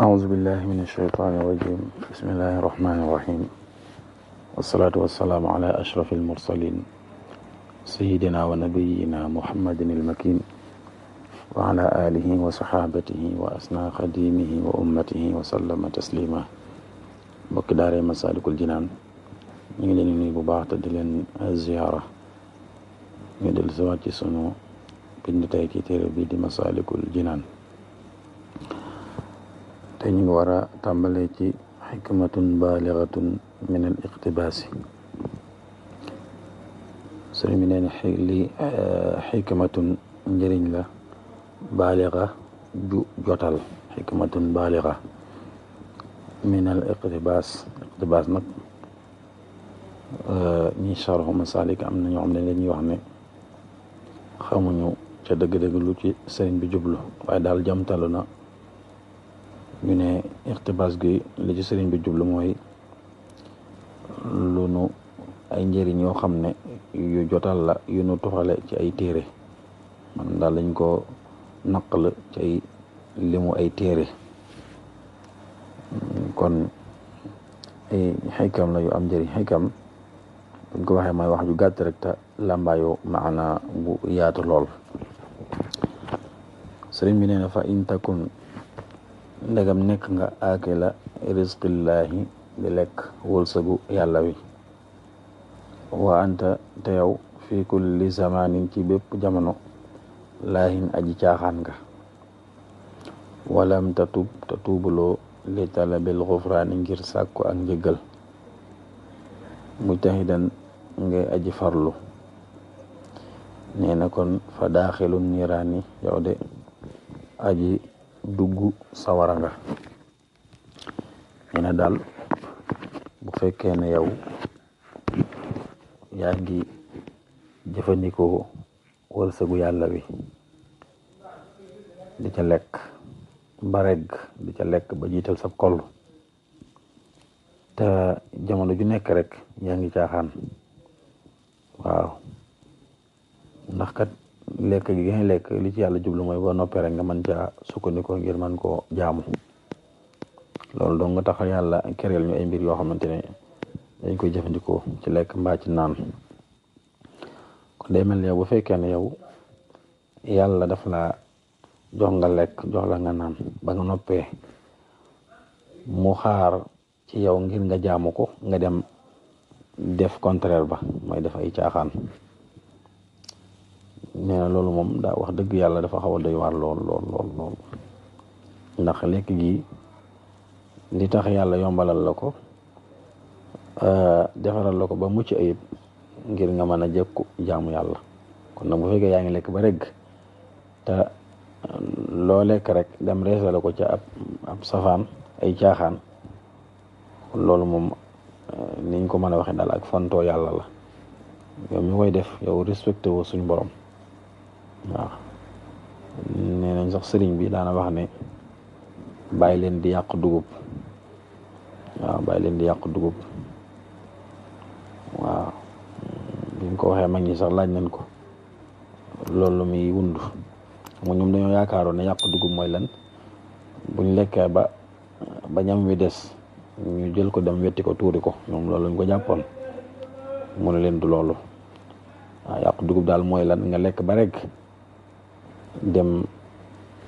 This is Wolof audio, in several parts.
أعوذ بالله من الشيطان الرجيم بسم الله الرحمن الرحيم والصلاة والسلام على أشرف المرسلين سيدنا ونبينا محمد المكين وعلى آله وصحابته وأسنى خديمه وأمته وسلم تسليما mbokki daare Masaalikul Jinaan ñu ngi leen di nuyu bu baax te di leen ziyaara ñu dellu si waat ci sunu bind tey ci téere bi di Masaalikul Jinaan te ñu ngi war a tàmbalee ci xikmatun baaligatun min al iqtibaasi sëriñ bi nee na li xikmatun njëriñ la baaliga ju jotal xikmatun baaliga min al iqtibaas nag ñi sarxu masaalik am na ñoo xam ne dañuy wax ne xamuñu ca dëgg-dëgg lu ci sëriñ bi jublu waaye daal jamtalu na ñu ne iqtibaas gi li ci sëriñ bi jublu mooy lu nu ay njëriñ yoo xam ne yu jotal la yu nu tuxale ci ay téere man daal lañ ko naqal ci ay limu ay téere kon ay xikam la yu am njëriñ xikam buñ ko waxee mooy wax ju gàtt rek te làmbaayoo maana bu yaatu lool sëriñ bi nee na fa in takun ndegam nekk nga aakila rizqillaahi di lekk wërsëgu yàlla wi wa anta te yow fi kulli zamanin ci bépp jamono laahin aji caaxaan nga walam tatub te tuubuloo li talabil xufraani ngir sàkku ak njëggal mujtahidan ngay aji farlu nee na kon fa daaxilun niiraani yow de aji dugg sawara nga nee na daal bu fekkee ne yow yaa ngi jëfandikoo wërsëgu yàlla wi di ca lekk ba regg di ca lekk ba jiital sa koll te jamono ju nekk rek yaa ngi caaxaan waaw ndax kat lekk gi ngay lekk li ci yàlla jublu mooy boo noppee rek nga mën caa sukkandikoo ngir mën koo jaamu loolu dong nga tax yàlla kereel ñu ay mbir yoo xamante ne dañ koy jëfandikoo ci lekk mbaa ci naan kon day mel ne yow bu fekkee ne yow yàlla daf la jox nga lekk jox la nga naan ba nga noppee mu xaar ci yow ngir nga jaamu ko nga dem def contraire ba mooy def ay caaxaan nee na loolu moom daa wax dëgg yàlla dafa xaw a doy waar lool ndax lekk gi li tax yàlla yombalal la ko defaral la ko ba mucc ayib ngir nga mën a jëkku jaamu yàlla kon nag bu fekkee yaa ngi lekk ba rek te loo lekk rek dem reesale ko ca ab safaan ay caaxaan kon loolu moom niñ ko mën a waxee daal ak fontoo yàlla la yow mi koy def yow respecté woo suñ borom waaw nee nañ sax sëriñ bi daana wax ne bàyyi leen di yàq dugub waaw biñ ko waxee mag ñi sax laaj nañ ko loolu muy wund mu ñoom dañoo yaakaaroon ne yàq dugub mooy lan buñ lekkee ba ñam wi des ñu jël ko dem wetti ko tuuri ko ñoom loolu lañ ko jàppoon mu ne leen du loolu waaw yàq dugub daal mooy lan nga lekk ba rek dem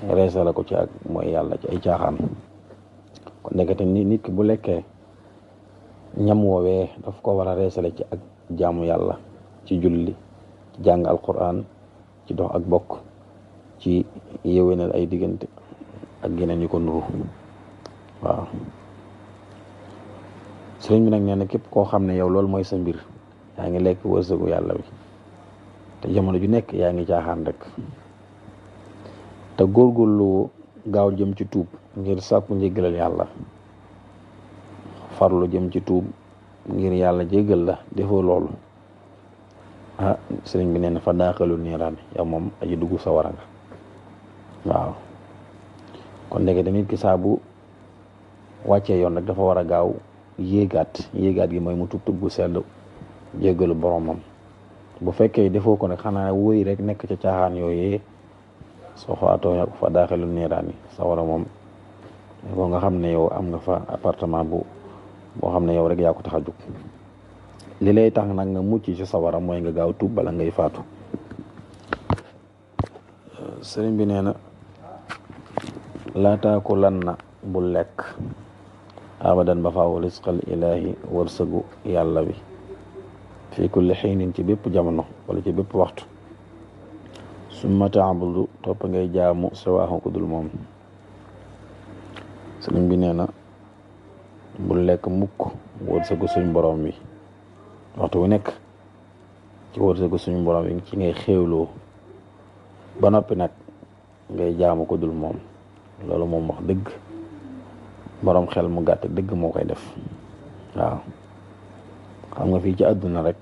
reesala ko ci ak mooy yàlla ci ay caaxaan kon ndekete nit ki bu lekkee ñam woowee daf ko war a reesale ci ak jaamu yàlla ci julli ci jàng alquran ci dox ak bokk ci yéwénal ay diggante ak yeneen yu ko nuru waaw sëriñ bi nag nee na képp koo xam ne yow loolu mooy sa mbir yaa ngi lekk wërsëgu yàlla wi te jamono ju nekk yaa ngi caaxaan rek te góorgóorlu gaaw jëm ci tuub ngir sàkku njéggalal yàlla farlu jëm ci tuub ngir yàlla jéggal la defoo loolu sëriñ bi nee na fa daaxalu niiraan yow moom aji dugg sa wara nga waaw kon ndeke nit ki saa bu wàccee yoon rek dafa war a gaaw yéegaat gi mooy mu tub bu sell jéggalu boromam bu fekkee defoo ko nag xanaa wóy rek nekk ca caaxaan yooyee soo xaatoo fa daaxelu niiraan yi sawara moom boo nga xam ne yow am nga fa appartement boo xam ne yow rek yaa ko tax a jóg li lay tax nag nga mucc ci sawara mooy nga gaaw tuub bala ngay faatu. sëriñ bi nee na laa taakulanna bul lekk abadan ba faaw risqal ilaahi wërsëgu yàlla bi fii kulli xiinin ci bépp jamono wala ci bépp waxtu summa taabudu topp ngay jaamu siwaahu ku dul moom. sëriñ bi nee na bul lekk mukk wërsëgu suñ borom bi waxtu wu nekk ci wërsëgu suñ borom bi ci ngay xéewloo ba noppi nag ngay jaamu ko dul moom. loolu moom wax dëgg borom xel mu gàtt dëgg moo koy def. waaw xam nga fii ci àdduna rek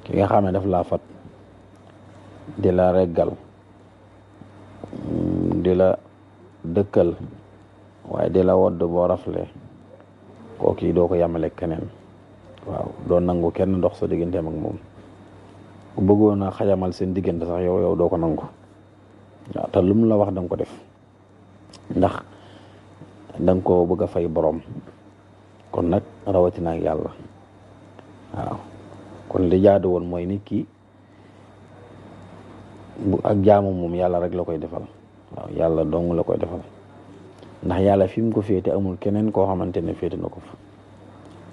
ki nga xam ne daf laa fat di la reggal di la dëkkal waaye di la wodd boo rafle kooku yi doo ko yamale keneen. waaw doo nangu kenn dox sa digganteem ak moom bu bëggoon a xajamal seen diggante sax yow doo ko nangu. waaw te lu mu la wax danga ko def ndax danga ko bëgg a fay borom kon nag rawatina ak yàlla. waaw kon li jaadu woon mooy nit ki bu ak jaamu moom yàlla rek la koy defal. waaw yàlla dong la koy defal ndax yàlla fi mu ko féete amul keneen koo xamante ne féete na ko fa.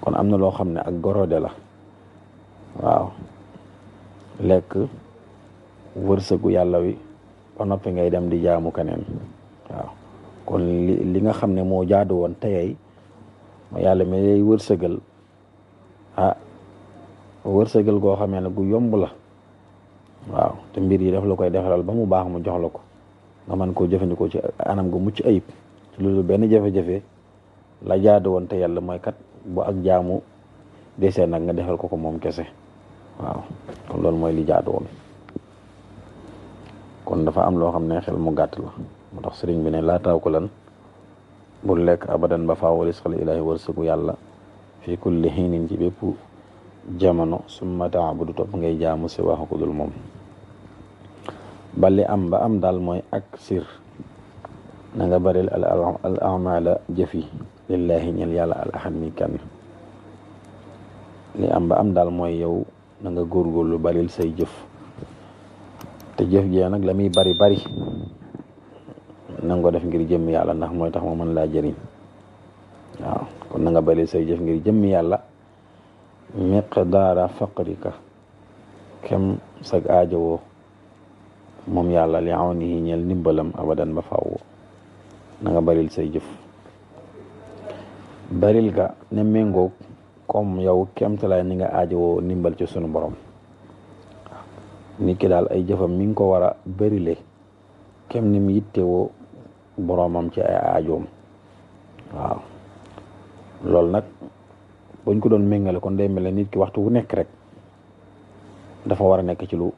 kon am na loo xam ne ak gorode la. waaw lekk wërsëgu yàlla wi ba noppi ngay dem di jaamu keneen. waaw kon li nga xam ne moo jaadu woon teyay ma yàlla mi lay wërsëgal wërsëgal goo xamee ne gu yomb la. waaw te mbir yi daf la koy defaral ba mu baax mu jox la ko nga mën koo jëfandikoo ci anam gu mucc ayib ci loolu benn jafe-jafe la jaadu woon te yàlla mooy kat bu ak jaamu desee nag nga defal ko moom kese. waaw kon loolu mooy li jaadu woon. kon dafa am loo xam ne xel mu gàtt la moo tax sëriñ bi ne laa taakulan bul lekk abadan ba faaw risqal ilaahi wërsëgu yàlla fii kulli xiinin ci bépp jamono summa taabudu topp ngay jaamu si waxu ko dul moom. bali am ba am daal mooy ak sir na nga baril al amala jëfi lillahi ñel yàlla al ahad mi kenn. li am ba am daal mooy yow na nga góorgóorlu baril say jëf te jëf jee nag la muy bari na nga ko def ngir jëmm yàlla ndax mooy tax ma mën laa jëriñ. waaw kon na nga baril say jëf ngir jëmm yàlla miqdaara faqrika kem sag aajowoo moom yàlla li awnihi ñeel ndimbalam abadan ba faww. na nga baril say jëf baril ga ne méngoog comme yow kemtalaay ni nga aajowoo ndimbal ci sunu borom. nit ki daal ay jëfam mi ngi ko war a bërile kem ni mu yittewoo boromam ci ay aajoom. waaw loolu nag buñ ko doon méngale kon day mel ne nit ki waxtu wu nekk rek dafa war a nekk ci lu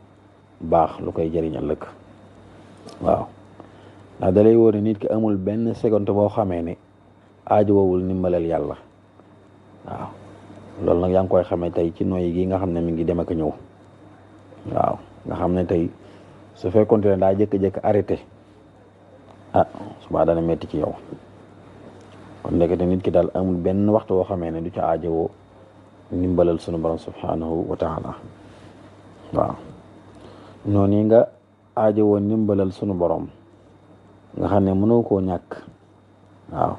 baax lu koy jëriñ ëllëg. waaw ndax da lay wóor ne nit ki amul benn seconde boo xamee ne aajowowul ndimbalal yàlla. waaw loolu nag yaa ngi koy xamee tey ci noyyi gi nga xam ne mi ngi dem ak ñëw. waaw nga xam ne tey su fekkoonte ne daa jékki-jékki arrêté suba dana metti ci yow. kon ndekete nit ki daal amul benn waxtu boo xamee ne du ca aajowoo ndimbalal sunu borom subhanahu wa taala. waaw noonu yi nga aajowoo ndimbalal sunu borom nga xam ne mënoo koo ñàkk. waaw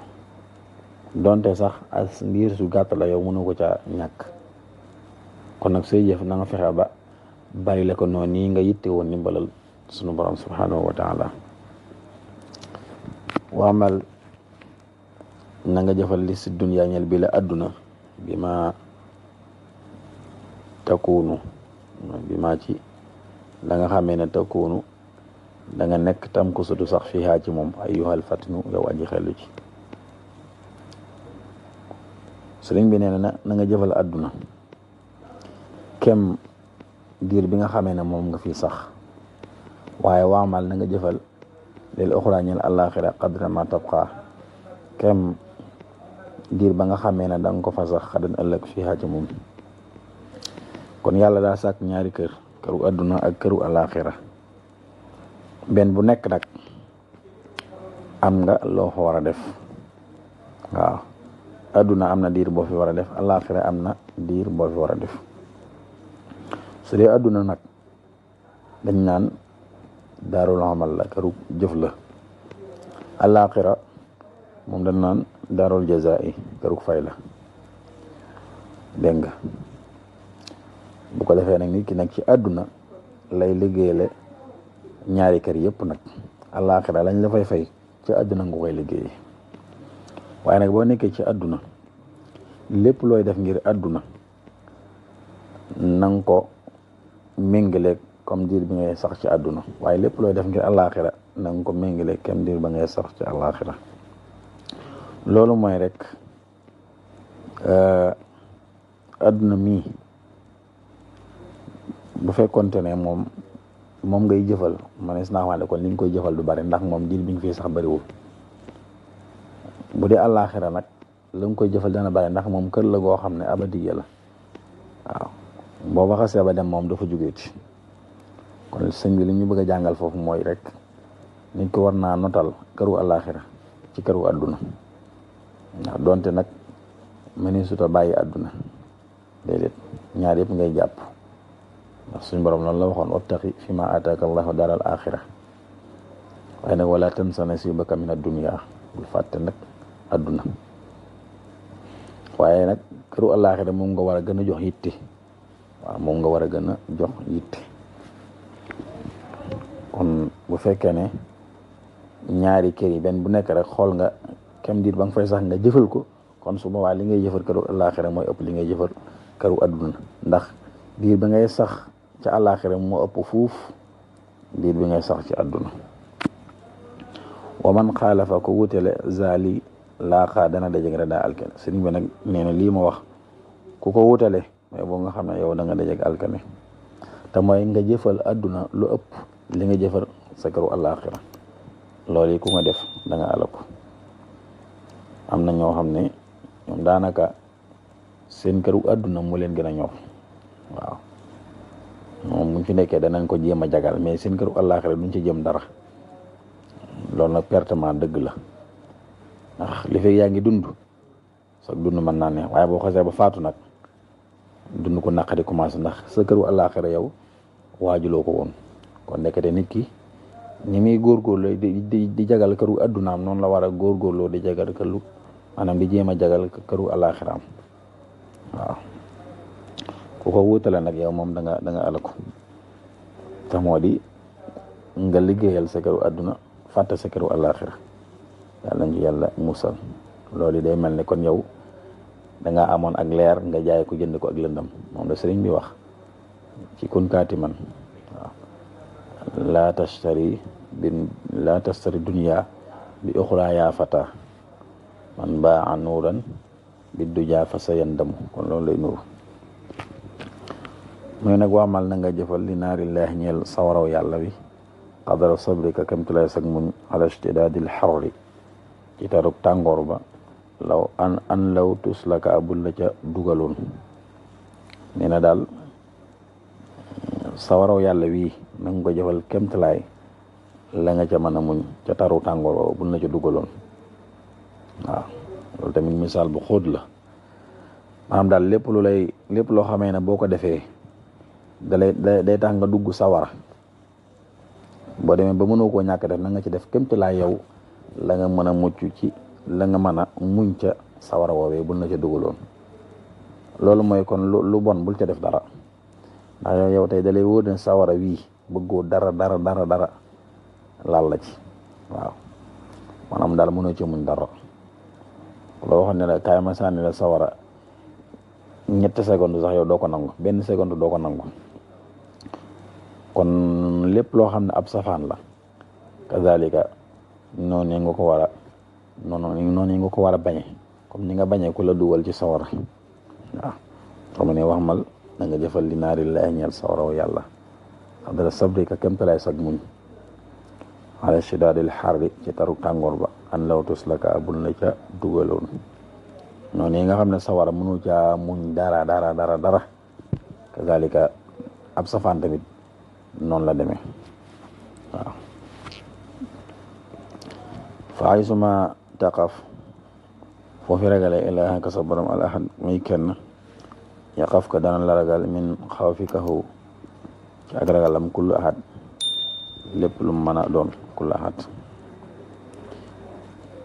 donte sax as ndiir su gàtt la yow mënoo ko ca ñàkk. kon nag say jëf na nga fexe ba bari la ko noonu nii nga yitte woon ndimbalal sunu borom subhanahu wa taala. waamal na nga jëfal li si dunya ñel bi la adduna bi ma takkuunu bi ma ci da nga xamee ne takkuunu da nga nekk tam ko sutu sax fii haa ci moom ayyuhal fatinu yow aji xelu ci. sëriñ bi nee na nga jëfal adduna kem diir bi nga xamee ne moom nga fi sax waaye waamal na nga jëfal lil uxra ñel àllaaxira qadra ma tabqa kem diir ba nga xamee ne da nga ko fa sax xadan ëllëg fii haa ci moom. kon yàlla daa sàkk ñaari kër këru adduna ak këru àllaaxira benn bu nekk nag am nga loo fa war a def waaw adduna am na diir boo fi war a def àllaaxira am na diir boo fi war a def su dee adduna nag dañ naan daarul amal la këru jëf la àllaaxira moom dañ naan daarul jazaa'i këru fay la dégg nga bu ko defee nag nit ki nag ci àdduna lay liggéeyale ñaari kër yëpp nag àllaaxira lañ la fay ci àdduna nga koy liggéey waaye nag boo nekkee ci àdduna lépp looy def ngir àdduna nang ko méngale comme diir bi ngay sax ci àdduna waaye lépp looy def ngir àllaaxira nang ko méngale comme diir ba ngay sax ci àllaaxira loolu mooy rek àdduna mii bu fekkonte ne moom ngay jëfal manees naa xamante kon li nga koy jëfal du bari ndax moom diir bi nga fii sax bariwul bu dee àllaaxira nag la nga koy jëfal dana bari ndax moom kër la goo xam ne abadiya la waaw boo ba xasee ba dem moom dafa jógeeti kon sëñ bi li ñu bëgg a jàngal foofu mooy rek nit ko war naa notal këru àllaaxira ci këru àdduna ndax donte nag mëni suta bàyyi àdduna déedéet ñaar yëpp ngay jàpp ndax suñ borom loolu la waxoon wabtaqi fi ma ataaka allahu daaral axira waaye nag wala tansa nasibaka min ad-dunya bul fàtte nag àdduna waaye nag këru àllaaxira moom nga war a gën a jox yitte waaw moom nga war a gën a jox yitte kon bu fekkee ne ñaari kër yi benn bu nekk rek xool nga kem diir ba nga fay sax nga jëfal ko kon su boobaa li ngay jëfal këru àllaaxira mooy ëpp li ngay jëfal këru àdduna ndax diir bi ngay sax ci àllaaxira moo ëpp fuuf diir bi ngay sax ci àdduna wa man xaalafa ko wutele zali laaxaa dana dajeg rek daa alkane sëriñ bi nag nee na lii ma wax ku ko wutale mais boo nga xam ne yow da nga dajeg alkane te mooy nga jëfal àdduna lu ëpp li nga jëfal sa këru àllaaxira loolu yi ku nga def da nga alaku am na ñoo xam ne ñoom daanaka seen këru àdduna mu leen gën a ñor waaw moom buñ fi nekkee danañ ko jéem a jagal mais seen këru àllaaxira duñ ci jëm dara loolu nag pertement dëgg la ndax li fekk yaa ngi dund sax dund mën naa ne waaye boo xasee ba faatu nag dund ko naqari commencé ndax sa këru àllaaxira yow waajuloo ko woon kon nekkate nit ki ñi muy góorgóorloo di jagal këru àddunaam noonu la war a góorgóorloo di jagal këru maanaam di jéem a jagal këru àllaaxiraam waaw ku ko wutale nag yow moom da nga alaku te moo di nga liggéeyal sa këru àdduna fàtte sa këru àllaaxira yàlla nañ ci yàlla musal loolu day mel ne kon yow da nga amoon ak leer nga jaay ko jënd ko ak lëndam moom la sëriñ bi wax ci kun kaati man waaw laa tastari dunya bi uxra yaa fata man baa nuuran bi duja fa sa yandamu kon loolu lay nuru mooy nag waamal na nga jëfal li naarillaahi ñeel sawaraw yàlla wi qadara sabrika kamtulay sag muñ ala ishtidaadil xarri ci taruk tàngoor ba law law tuslaka abul la ca dugaloon nee na daal sawaraw yàlla wii na nga ko jëfal kemtalaay la nga ca mën a muñ ca taru tàngoor ba bul na ca dugaloon waaw loolu tamit misaal bu xóot la maanaam daal lépp loo xamee ne boo ko defee day tax nga dugg sawara boo demee ba mënoo koo ñàkk def na nga ci def kemtalaay yow la nga mën a mucc ci la nga mën a muñ ca sawara woowee bul na ca dugaloon loolu mooy kon lu bon bul ca def dara ndax yow tey dalay wóor ne sawara wii bëggoo dara laal la ci waaw maanaam daal mënoo ci muñ dara loo waxoon ne la kaay ma sànni la sawara ñetti seconde sax yow doo ko nangu benn seconde doo ko nangu kon lépp loo xam ne ab safaan la kazalika noonu nga ko war a noonu nga ko war a bañe comme ni nga bañee ku la dugal ci sawara waaw xam ne wax mal da nga jëfal li naarillaahi ñeel sawaraw yàlla xadara sabrika kemtalaay sag muñ ala shidaadil xarri ci taru tàngoor ba an law tuslaka abul na ca dugaloon noonu yi nga xam ne sawara mënu caa muñ dara kazalika ab safaan tamit noonu la demee waaw fa foofi ragalee ilaahaka sa borom al ahad muy kenn yaqaf ka dana la ragal min xawfikahu ci ak ragalam kullu ahad lépp lu mu mën a doon kullu ahad.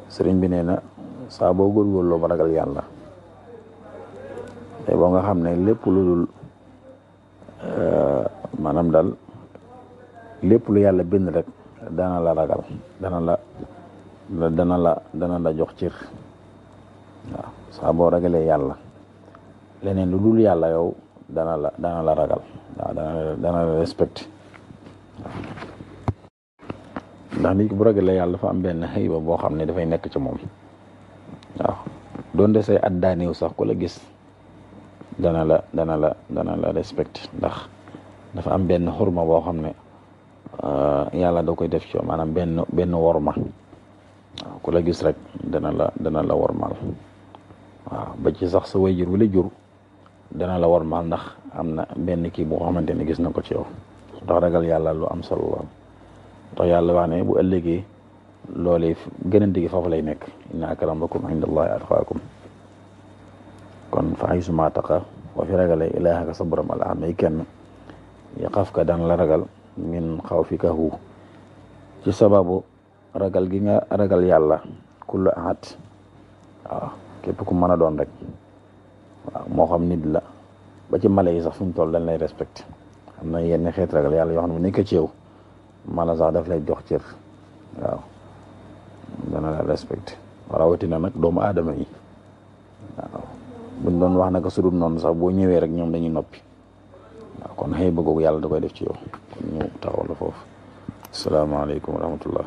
sëriñ bi nee na saa boo góorgóorloo ba ragal yàlla te boo nga xam ne lépp lu dul maanaam daal lépp lu yàlla bind rek dana la ragal dana la jox cër waaw saa boo ragalee yàlla leneen lu dul yàlla yow dana la ragal waaw dana la respecté ndax nit ki bu ragalee yàlla dafa am benn xëyba boo xam ne dafay nekk ci moom waaw doonte say at daaniw sax ku la gis dana la respecté ndax dafa am benn xurma boo xam ne yàlla da koy def ci maanaam benn worma waaw ku la gis rek dana la wormal waaw ba ci sax sa wayjur wala jur dana la wormal ndax am na benn kii boo xamante ne gis na ko ci yow ndax ragal yàlla lu am solo la tax yàlla wax ne bu ëllëgee loolee gënante gi foofu lay nekk inna akramakum indallahi atqaakum kon fa haysuma taqa wa fi ragalee ilaahaka sa borom al ahad may kenn yaqaf ka daan la ragal min xawfikahu ci sababu ragal gi nga ragal yàlla kullu ahad waaw képp ku mën a doon rek waaw moo xam nit la ba ci mala yi sax fu ñu toll dañ lay respecté am na yenn xeet ragal yàlla yoo xam ne bu nekk ci yow mala sax daf lay jox cër waaw dana la respecté rawatina nag doomu aadama yi waaw buñ doon wax naka sudul noonu sax boo ñëwee rek ñoom dañuy noppi waaw kon xëy bëggoog yàlla da koy def ci yow kon ñu taxaw la foofu asalaamaaleykum wa rahmatullah